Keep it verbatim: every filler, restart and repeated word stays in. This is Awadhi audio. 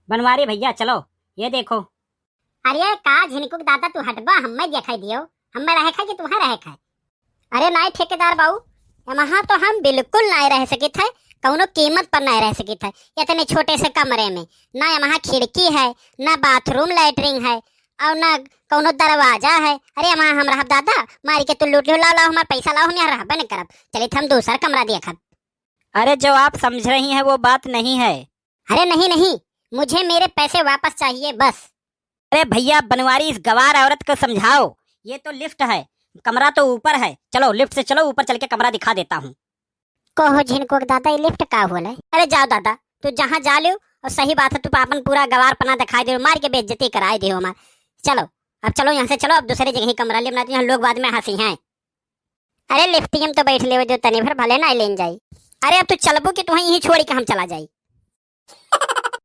बनवारी भैया, चलो, ये देखो। अरे का झिनकुक दादा, तू हटबा, हम्मे देखाई दियो, हम्मे रहे खाए कि तुम्हें रहे खाए? अरे नाई ठेकेदार बाऊ, यमहा तो हम बिल्कुल नाई रह सकित है, कौनो कीमत पर नाई रह सकित है। इतने छोटे से कमरे में ना यमहा खिड़की है, ना बाथरूम लैट्रिन है, और ना कौनो दरवाजा है। अरे यमहा हम रहब दादा, मारी के तू लूट लियो, लाओ लाओ हमार पैसा लाओ, हम यहाँ रहबे नहीं करब, चलित हम दूसर कमरा देखब। अरे जो आप समझ रही हैं वो बात नहीं है। अरे नहीं नहीं, मुझे मेरे पैसे वापस चाहिए बस। अरे भैया बनवारी, इस गवार औरत को समझाओ, ये तो लिफ्ट है, कमरा तो ऊपर है। चलो लिफ्ट से चलो, ऊपर चल के कमरा दिखा देता हूँ। कहो झिनकुक दादा, ये लिफ्ट का होला? अरे जाओ दादा, तू जहाँ जा लियो, और सही बात है, तू आपन पूरा गवारपना दिखाई दे, मार के बेइज्जती कराई दे हमार। चलो, अब चलो यहाँ से चलो, अब दूसरे जगह ही कमरा ले, अपना यहाँ लोग बाद में हँसी हैं। अरे लिफ्टियम तो बैठ लेवे दो तनी भर, भले ना लेन जाई। अरे अब तू चलबू कि तुहें यहीं छोड़ी के हम चला जाई?